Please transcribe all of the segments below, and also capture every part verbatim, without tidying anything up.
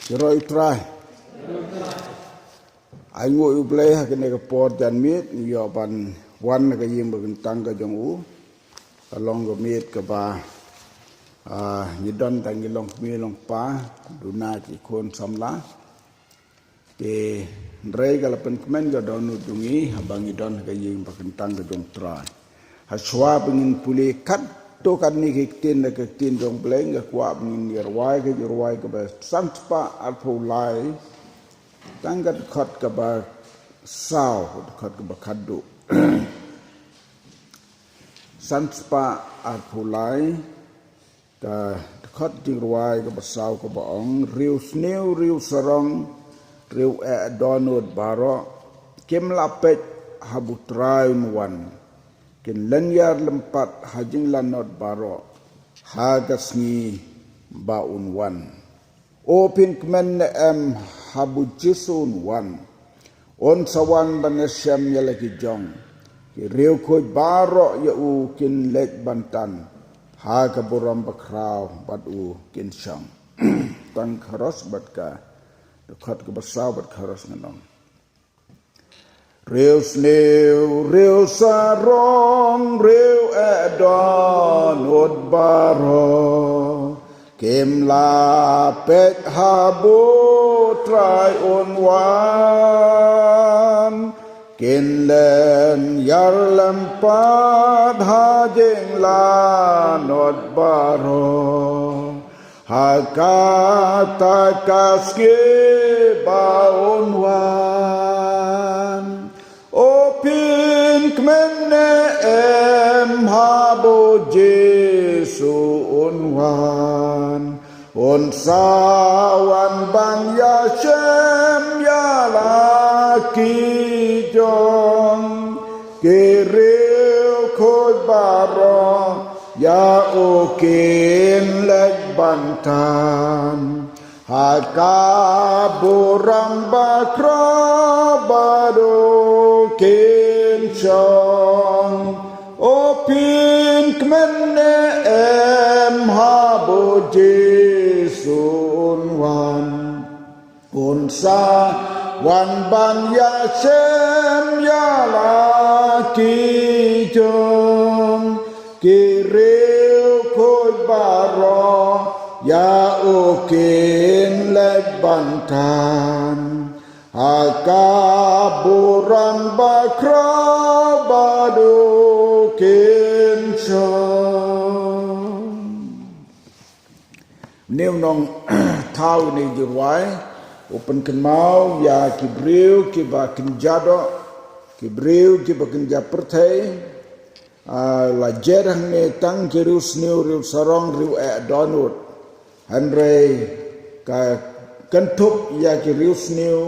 Ki roi u Trai. Ai nguh ïa u Blei ha kane ka por janmiet ngi ïoh ban wan na ka ïing ba kyntang ka jong u. Ka long ka miet kaba, ah, ngi don tang ngi long kmie long kpa, duna ki khun samla. Te hynrei ka la pynkmen ka dohnud jong ngi haba ngi don ha ka ïing ba kyntang ka jong u Trai. Ha shuwa ba ngin pule katto katne ki ktien da ka ktien jong u Blei nga kwah ba ngin ïa rwai ka jingrwai kaba san spah arphew lai. Tang ka dkhot kaba saw, ka dkhot kaba khadduh. San spah arphew lai. Ka dkhot jingrwai kaba saw kaba ong, riew sniew, riew sarong, riew eh dohnud baroh, kim lah peit haba u Trai un wan. Kin lynñiar lympat ha jinglanot baroh ha ka sngi ba un wan. O phin kmen ne em haba u Jisu un wan. Un sa wan ban ïashem ïa la ki jong. Ki riew khuid baroh ïa u kin leit ban tan ha ka burom bakhraw bad u kin shong. Tang kharos bad ka dkhot kaba saw bad kharos ngan ong. Riew sniew, riew sarong, riew eh dohnud baroh, kim lah peit haba u Trai un wan. Kin lynñiar lympat ha jinglanot baroh ha kata ka sngi ba un wan. O phin kmen ne em haba u Jisu un wan. Un sa wan ban ïashem ïa la ki jong. Ki riew khuid baroh ïa u kin leit ban tan ha ka burom bakhraw bad u kin shong. O phin kmen ne em haba u Jisu un wan. Un sa wan ban ïashem ïa la ki jong. Ki riew khuid baroh ïa u kin leit ban tan ha ka burom bakhraw bad u kin shong. Une u nongthaw ïa kine ki jingrwai u pynkynmaw ïa ki briew kiba kynja doh, ki briew kiba kynja pyrthei. Ah, la jer hangne tang ki riew sniew, riew sarong, riew eh dohnud. Hynrei ka kynthup ïa ki riew sniew,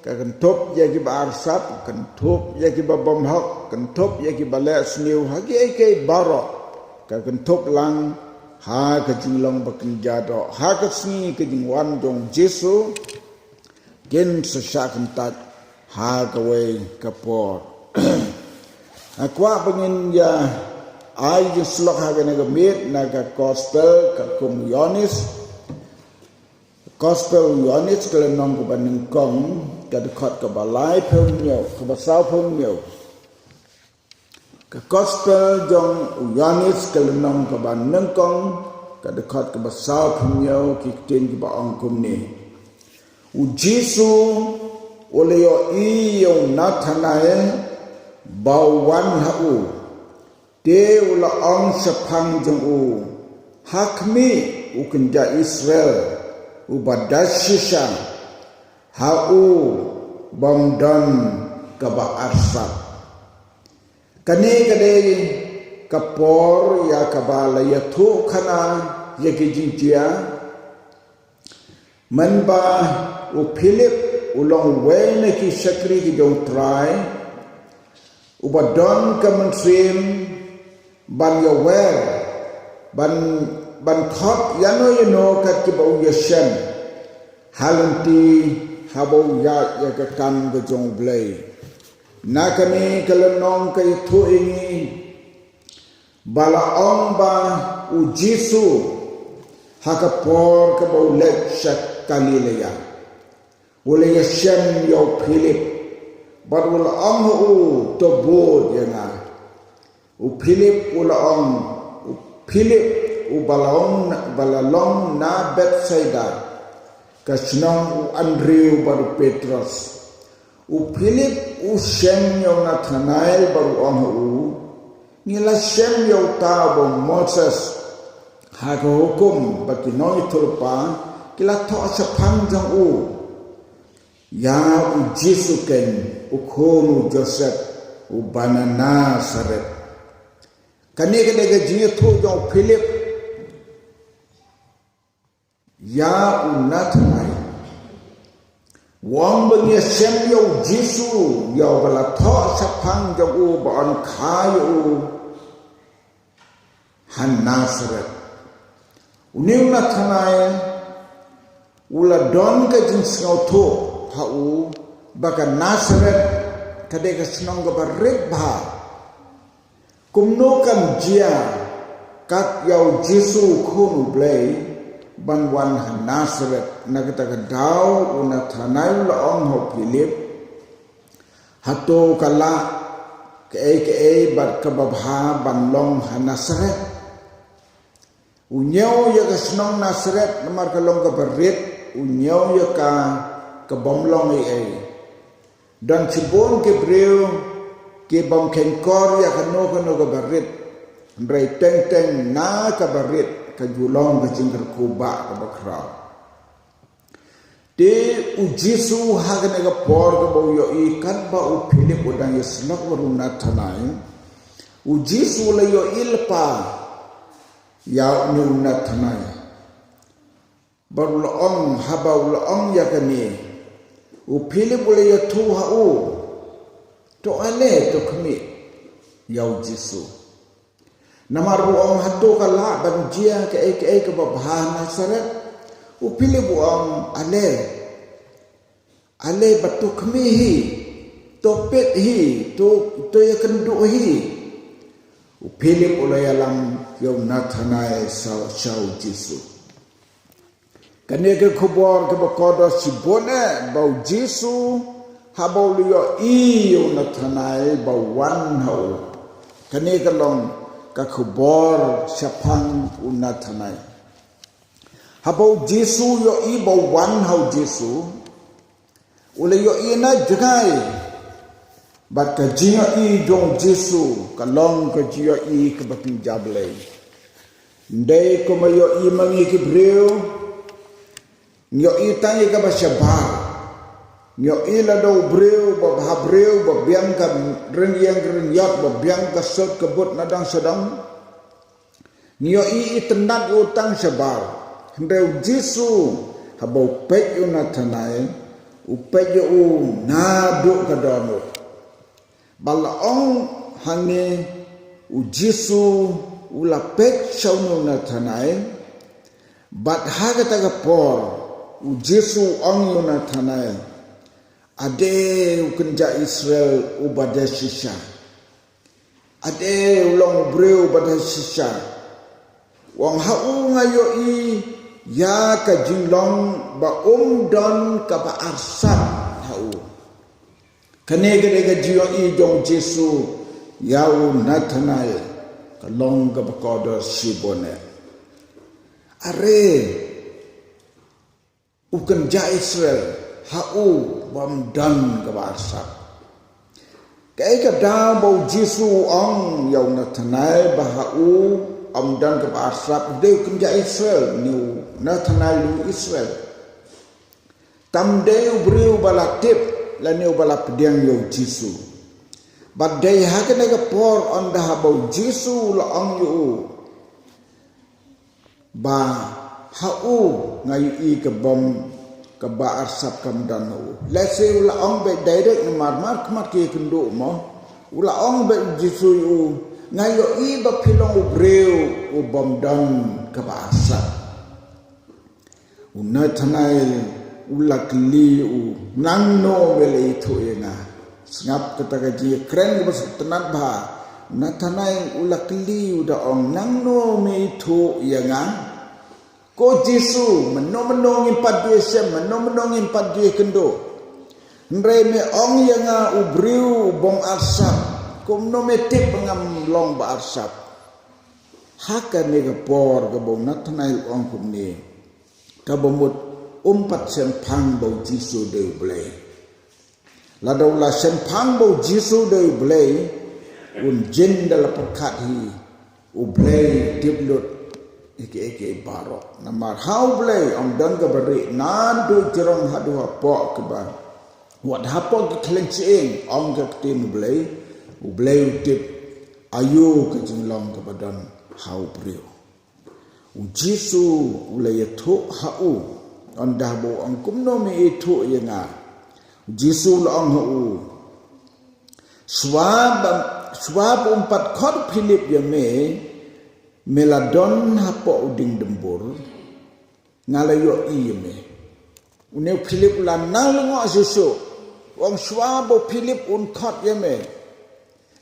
ka kynthup ïa kiba arsap, ka kynthup ïa kiba bymhok, ka kynthup ïa kiba leh sniew ha kiei kiei baroh. Ka kynthup lang ha ka jinglong ba kynja doh, ha ka sngi ka jingwan jong u Jisu. Kin sa shah kyntait ha kawei ka por. Nga kwah ba ngin ïa ai jingsyllok ha kane ka miet na ka gospel katkum u Ïoannis. Gospel u Ïoannis ka lynnong kaba nyngkong, ka dkhot kaba laiphew hynñiew, kaba sawphew hynñiew. Ka gospel jong u Ïoannis ka lynnong kaba nyngkong, ka dkhot kaba sawphew hynñiew, ki ktien kiba ong kumne. U Jisu u la ïohi ïa u Nathanael ba u wan ha u. Te u la ong shaphang jong u, ha khmih u kynja Israel uba da shisha ha u bym don kaba arsap. Kane ka dei ka por ïa kaba la ïathuh khana ïa ki jingjia. Mynba u Philip u long uwei na ki shakri ki jong u Trai, uba don ka mynsiem ban ïawer, ban, ban khot ïano ïano kat kiba u ïashem ha lynti haba u ïaid ïa ka kam ka jong u Blei. Na kane ka lynnong ka ïathuh ïa ngi ba la ong ba u Jisu ha ka por kaba u leit sha Galilea. U la ïashem ïa u Philip, bad u la ong ha u, to bud ïa nga. U Philip u la ong, u Philip u ba la ong, ba la long na Bethsaida, ka shnong u Andrew bad u Petros. U Philip u shem ïa u Nathanael bad u ong ha u, ngi la shem ïa uta ba u Moses ha ka hukum bad ki nongïathuhlypa ki la thoh shaphang jong u, ïa u Jisu keiñ, u khun u Joseph, u ba na Nasareth. Kane ka dei ka jingïathuh jong u Philip ïa u Nathanael. U ong ba ngi ïashem ïa u Jisu, ïa u ba la thoh shaphang jong u ba yn kha ïa u ha Nasareth. Une u Nathanael u la don ka jingsngewthuh ha u ba ka Nasareth ka dei ka shnong kaba rit bha. Kumno kan jia kat ïa u Jisu u khun u Blei ban wan ha Nasareth? Na kata ka daw u Nathanael u la ong ha u Philip, hato ka lah kaei kaei bad kaba bha ban long ha Nasareth? U ñiew ïa ka shnong Nasareth namar ka long kaba rit, u ñiew ïa ka ka bym long ei ei. Don shibun ki briew ki bym kheiñ kor ïa kano kano kaba rit, hynrei teng teng na kaba rit ka ju long ka jingkyrkhu ba kaba khraw. Te u Jisu ha kane ka por kaba u ïohi katba u Philip u dang ïasyllok bad u Nathanael, u Jisu u la ïohi lypa ïa une u Nathanael. Bad u la ong, haba u la ong ïa kane, u Philip u la ïathuh ha u, to ale, to khmih ïa u Jisu. Namar u ong, hato ka lah ban jia kaei kaei kaba bha ha Nasareth? U Philip u ong, ale, ale bad to khmih hi, to peit hi, to, to ïakynduh hi. U Philip u la ïalam ïa u Nathanael sha, sha u Jisu. Kane ka khubor kaba kordor shibun eh ba u Jisu haba u la ïohi ïa u Nathanael ba wan ha u. Kane ka long ka khubor shaphang u Nathanael. Haba u Jisu u ïohi ba wan ha u Jisu, u la ïohi na jngai. Bad ka jingïohi jong u Jisu ka long ka jingïohi kaba kynja Blei. Ym dei kumba ïohi ma ngi ki briew, ngi ïohi tang ïa kaba shabar. Ngi ïohi lada u briew ba bha briew, ba biang ka rynïeng rynïap, ba biang ka sut ka but na dang sha dang. Ngi ïohi itynnad ïa u tang shabar. Hynrei u Jisu haba u peit ïa u Nathanael, u peit ïa u naduh ka dohnud. Ba la ong hangne u Jisu u la peit sha u Nathanael, bad ha kata ka por u Jisu u ong ïa u Nathanael, ade u kynja Israel uba dei shisha. Ade u long u briew ba dei shisha. U ong ha u nga ïohi ïa ka jinglong ba um don kaba arsap ha u. Kane ka dei ka jingïohi jong u Jisu ïa u Nathanael, ka long kaba kordor shibun eh. Are, u kynja Israel, ha u bym don kaba arsap. Kaei ka daw ba u Jisu u ong ïa u Nathanael ba ha u ym don kaba arsap? U dei u kynja Israel, ne u Nathanael u Israel. Tam dei u briew ba la tip lane uba la pdiang ïa u Jisu. Bad dei ha kane ka por ynda haba u Jisu u la ong ïa u ba ha u nga ïohi ka bym, kaba arsap kam don ha u. Lehse u la ong beit direct namar markhmat ki ïakynduh mo. U la ong beit u Jisu ïa u, nga ïohi ba phi long u briew u bym don kaba arsap. U Nathanael u la kylli ïa u, nangno me la ithuh ïa nga? Sngap kata ka jingkren kaba sngewtynnad bha. U Nathanael u la kylli ïa u da ong, nangno me ithuh ïa nga? Ko Jisu, mynno mynno ngim pat ju ïashem, mynno mynno ngim pat ju ïakynduh. Hynrei me ong ïa nga u briew u bym arsap, kumno me tip ba ngam long ba arsap? Ha kane ka por kaba u Nathanael u ong kumne, kaba mut um pat shemphang ba u Jisu dei U Blei. Lada u la shemphang ba u Jisu dei U Blei, un jin da la pyrkhat hi, U Blei u tip lut ïa kiei kiei baroh. Namar ha U Blei ym don kaba rieh, naduh jrong haduh hapoh kaba, wat hapoh ki khleng shyieng, ong ka ktien U Blei, U Blei u tip aïu ka jinglong kaba don ha u briew. U Jisu u la ïathuh ha u, ynda ba u ong kumno me ithuh ïa nga. U Jisu u la ong ha u, shuwa ba, shuwa ba um pat khot u Philip ïa me, me la don hapoh u dieng dymbur, nga la ïohi ïa me. Une u Philip u la nang lyngngoh shuh shuh. U ong shuwa ba u Philip un khot ïa me.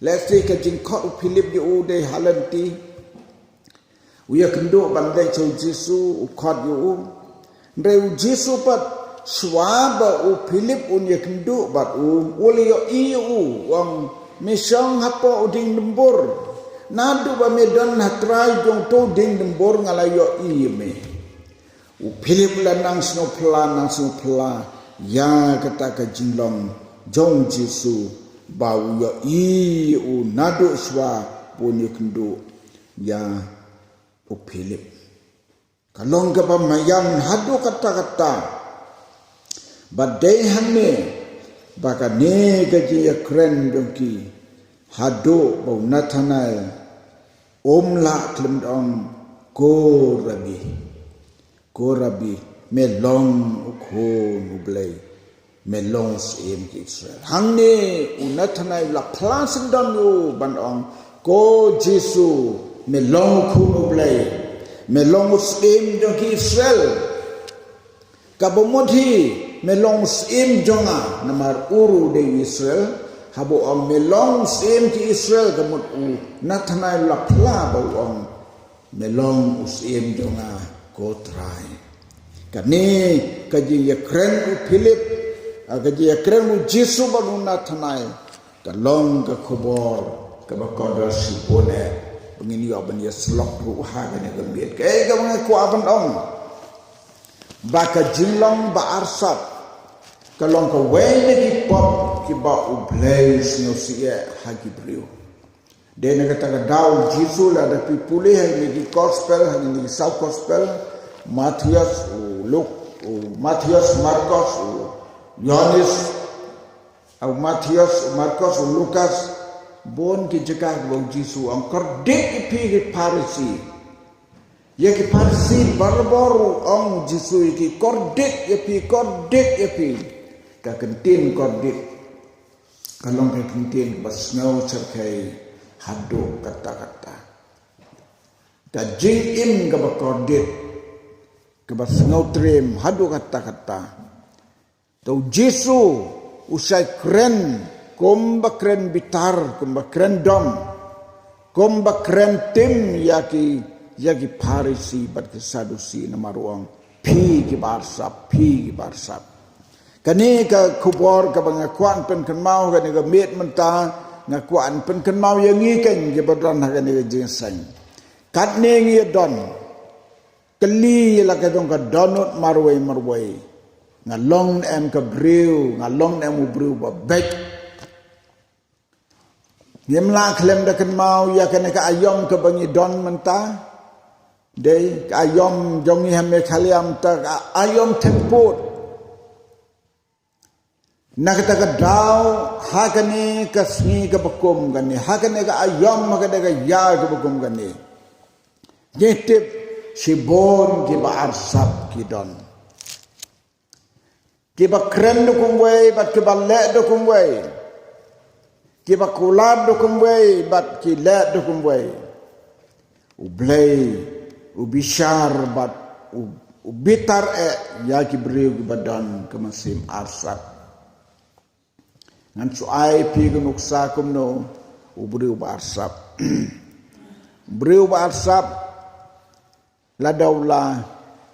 Lehse ka jingkhot u Philip ïa u dei ha lynti. U ïakynduh ban leit sha u Jisu, u khot ïa u. Hynrei u Jisu pat, shuwa ba u Philip un ïakynduh bad u, u la ïohi ïa u, u ong me shong hapoh u dieng dymbur. Naduh ba me don ha trai jong uto u dieng dymbur nga la ïohi ïa me. U Philip u la nang sngewphylla, nang sngewphylla ïa kata ka jinglong jong u Jisu, ba u ïohi ïa u naduh shuwa ba un ïakynduh ïa u Philip. Ka long kaba maïan haduh katta katta. Ba dei hangne ba kane ka jingïakren jong ki, haduh ba u Nathanael um lah khlem da ong, ko Rabbi. Ko Rabbi, me long u Khun u Blei, me long u Syiem ki Israel. Hangne u Nathanael u la phla syndon ïa u ban ong, ko Jisu, me long u Khun u Blei, me long u Syiem jong ki Israel. Kaba mut hi, me long u Syiem jong nga, namar u ruh u dei u Israel. Haba u ong me long u Syiem ki Israel, ka mut u Nathanael u la phla ba u ong, me long u Syiem jong nga, ko Trai. Kane ka jingïakren u Philip, ah, ka jingïakren u Jisu bad u Nathanael, ka long ka khubor kaba kordor shibun eh, ba ngin ïoh ban ïasyllok ruh ha kane ka miet. Kaei kaba nga kwah ban ong, ba ka jinglong ba arsap ka long kawei na ki pop kiba U Blei u sngewsih eh ha ki briew. Dei na kata ka daw u Jisu, lada phi pule ha kine ki gospel, ha kine ki saw gospel, Mathaios, u Luk, u Mathaios, Markos, u Ïoannis, u Mathaios, u Markos, u Lukas, bun ki jaka ba u Jisu u ong kordit ïa phi ki Pharisi. Ïa ki Pharisi barabor u ong u Jisu ïa ki, kordit ïa phi, kordit ïa phi. Ka kyntien kordit ka long ka kyntien kaba sngew shyrkhei haduh katta katta. Ka jingim kaba kordit, kaba sngew triem haduh katta katta. Te u Jisu u shait kren kumba kren bitar, kumba kren dom, kumba kren tim ïa ki, ïa ki Pharisi bad ki Sadusi, namar u ong, phi kiba arsap, phi kiba arsap. Kane ka khubor kaba nga kwah pynkynmaw ha kane ka miet mynta, nga kwah pynkynmaw ïa ngi kein kiba don ha kane ka jingïaseng. Katne ngi ïa don, kylli ïa la ka jong ka dohnud marwei marwei. Nga long ne em ka briew, nga long ne em u briew ba beit. Ngim lah khlem da kynmaw ïa kane ka aïom kaba ngi don mynta. Dei ka aïom jong ngi ha Meghalaya mynta ka aïom thep pud. Na kata ka daw, ha kane ka sngi kaba kum kane, ha kane ka aïom, ha kane ka ïa kaba kum kane, ngi tip shibun kiba arsap ki don. Kiba kren da kumwei bad kiba leh da kumwei. Kiba kular da kumwei bad ki leh da kumwei. U Blei u bishar bad u, u bitar eh ïa ki briew kiba don ka mynsiem arsap. Ngan shu ai phi ka nuksa kumno u briew ba arsap. U briew ba arsap, lada u la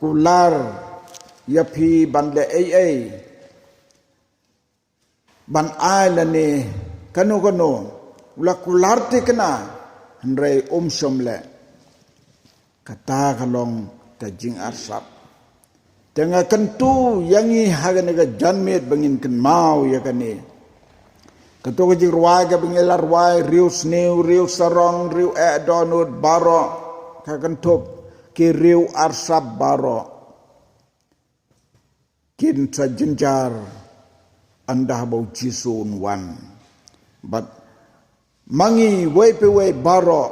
kular ïa phi ban leh ei ei, ban ai lane kano kano, u la kular thikna, hynrei um shym leh. Kata ka long ka jingarsap. Te nga kyntu ïa ngi ha kane ka janmiet ba ngin kynmaw ïa kane. Kato ka jingrwai kaba ngi la rwai, riew sniew, riew sarong, riew eh dohnud baroh, ka kynthup ki riew arsap baroh kin sa jynjar ynda haba u Jisu un wan. Bad ma ngi wei pa wei baroh,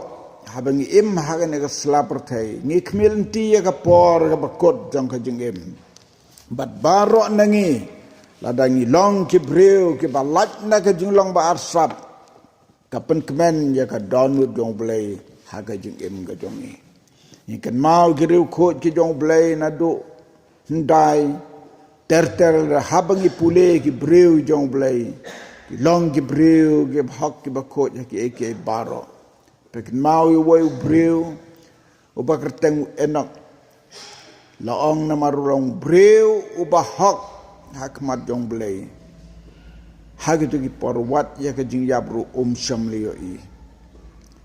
haba ngi im ha kane ka sla pyrthei, ngi khmih lynti ïa ka por kaba kut jong ka jingim. Bad baroh na ngi, lada ngi long ki briew kiba lait na ka jinglong ba arsap, ka pynkmen ïa ka dohnud jong U Blei ha ka jingim ka jong ngi. Ngi kynmaw ki riewkhuid ki jong U Blei naduh hyndai ter ter, haba ngi pule ki briew jong U Blei, ki long ki briew kiba hok kiba khuid ha kiei kiei baroh. Phi kynmaw ïa uwei u briew uba kyrteng u Enok. La ong namar u long briew uba hok ha khmat jong U Blei, ha kito ki por wat ïa ka jingïap ruh um shym la ïohi.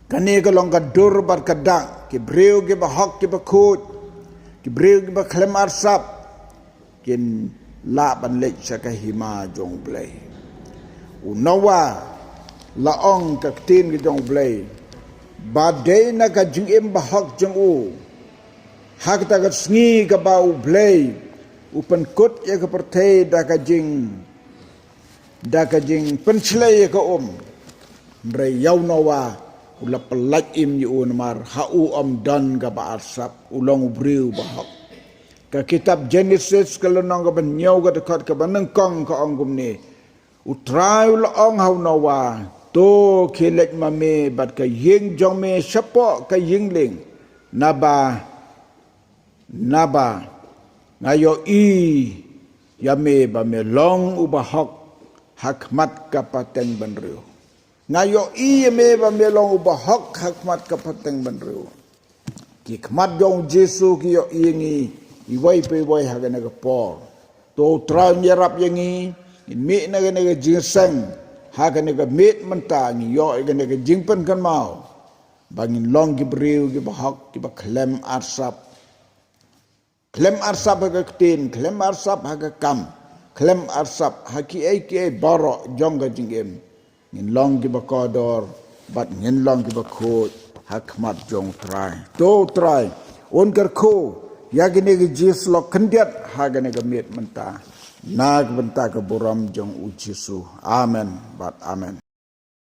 Kane ka long ka dur bad ka dak, ki briew kiba hok kiba khuid, ki briew kiba khlem arsap, kin lah ban leit sha ka hima jong U Blei. U Noah, la ong ka ktien ka jong U Blei, ba dei na ka jingim ba hok jong u, ha kata ka sngi kaba U Blei u pynkut ïa ka pyrthei da ka jing, da ka jingpynshlei ïa ka um. Hynrei ïa u Noah, u la pyllait im ïa u namar ha u ym don kaba arsap, u long u briew ba hok. Ka kitab Genesis ka lynnong kaba hynñiew ka dkhot kaba nyngkong ka ong kumne: U Trai u la ong ha u Noah, to khie leit ma me bad ka ïing jong me shapoh ka ïing lieng, naba, naba nga ïohi ïa me ba me long uba hok ha khmat ka pateng bynriew. Nga ïohi ïa me ba me long uba hok ha khmat ka pateng bynriew. Ki khmat jong U Jisu ki ïohi ïa ngi iwei pa iwei ha kane ka por. To U Trai un ïarap ïa ngi, ngin mih na kane ka jingïaseng ha kane ka miet mynta, ngi ïoh ïa kane ka jingpynkynmaw ba ngin long ki briew kiba hok, kiba khlem arsap. Khlem arsap ha ka ktien, khlem arsap ha ka kam, khlem arsap ha kiei kiei baroh jong ka jingim. Ngin long kiba kordor bad ngin long kiba khuid ha khmat jong U Trai. To U Trai un kyrkhu ïa kine ki jingïasyllok khyndiat ha kane ka miet mynta, na ka bynta ka burom jong U Jisu. Amen bad amen.